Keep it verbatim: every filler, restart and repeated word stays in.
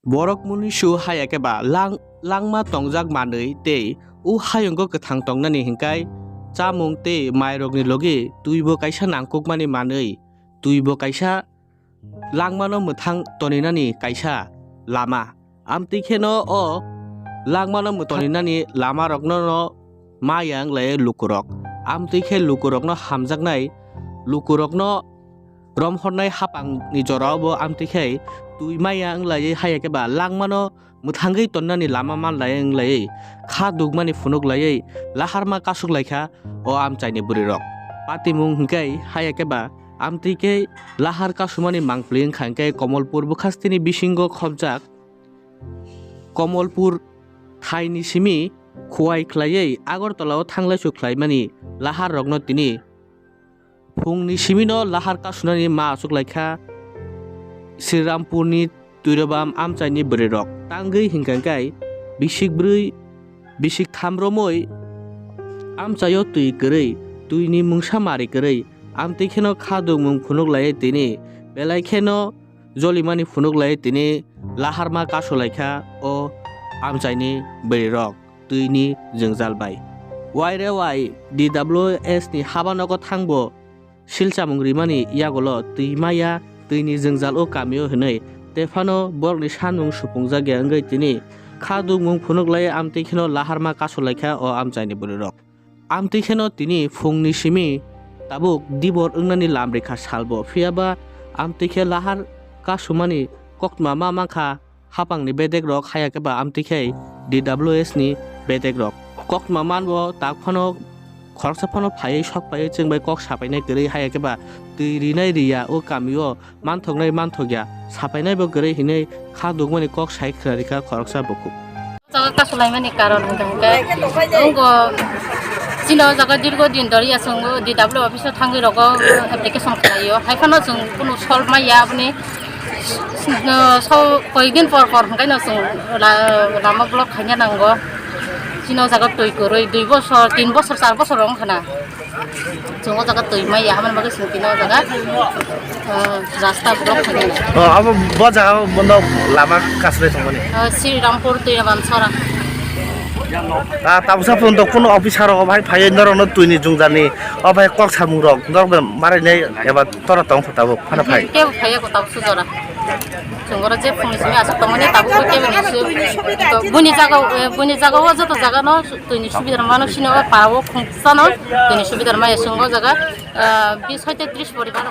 Borok munisu haya khe ba lang-, langma tongjak manwi tei o hayungo kwthang tongnani hinkai chamung tei mairokni logi twibo kaisa nangkukmani manwi, twibo kaisa langmano mwthang toninani kaisa lama. Amtwi kheno o langmano mwthang toninani lamarokno no maya wng lai lukurok. Amtwi khe lukurokno hamjaknai, lukurokno romhornai hapangni jorao bo amtwi khe twi maya wng lai haya khe ba langmano mwthangwi tonnani lama man lai wng lai kha dukmani phunuk lai laharma kasuk lai kha o amchaini bwrwirok. Patimung hinkai haya khe ba amtwi khe lahar kasumani mangpli wng kha, hinkhe Komolpur bwkhastini bisingo khopjak Komolpur thaini simi khuwai khlaiwi Agartala o thanglaisu khlaimani lahar rokno tini phungni simino lahar kasunani ma achuk lai kha Srirampurni Twirobam amchaini bwrwirok. Tangwi hinkha khe bisik brwi, bisik tham romwi amchaio twi kwrwi, twini mungsa mari kwrwi, amtwi kheno kha dukmung phunuk lai tini, belai kheno jolimani phunuk lai tini laharma kasu lai kha o amchaini bwrwirok twini jwngjal bai. Waire wai D W S ni habanogo thangbo silchamung rimani yagulo twi maya, twini jwngjal o kamio hinwi, tephano borokni sanmung supungjak ya wngwi tini kha dukmung phunuk lai amtwi kheno laharma kasu lai kha o amchaini bwrwirok. Amtwi kheno tini phungni simi tabuk dibor wngnani lam rikha salbo, phiyaba amtwi khe lahar kasumani koktma ma mankha hapangni bedek rok, haya khe ba amtwi khe D W S ni bedek rok. Koktma manbo tak phano khoroksa phano phaiwi sok phaiwi chwng bai kok sapainai kwrwi, haya khe ba twi rinai riya o kamio manthoknai manthokya sapainai bo kwrwi hinwi kha dukmani kok sai khna rikha khoroksa bukhuk. Jaga kasulaimani karon hwnkha hwnkhe, wngo chini o jaga dirgo din dori aswk wngo D W office o thangwi rogo application khlaio, hai phano chwng kunu solve maya aboni, uh, so koyekdin por por hwnkhe no chwng la-, lama block khaina nango. Chini o jaga twi kwrwi dui bosor, tin bosor, char bosor wngkha na. Chwng o jaga twi maya, aboni bagwi chwng tini o jaga, ah, rasta block khainai. Oh, abo bo jaga bono lama kasle tongmani. Ah, Srirampur twi Ramsara. Ah, tabuksa phone to kuno officer rok bai phaiwi norokno twini jwngjani, o bai kok samung rok norok bai marainai eba tora tong pha tabuk phana phai. Kebo phaiya ko tabuk sujora. Chwng oro je phungni simi aswk tongmani tabuk kebo ni su-, buni jaga, eh, buni jaga o joto jaga no twini subida mano sini o pa o khungsa no twini subida maya chwng o jaga, ah, bis hoite tris poribar.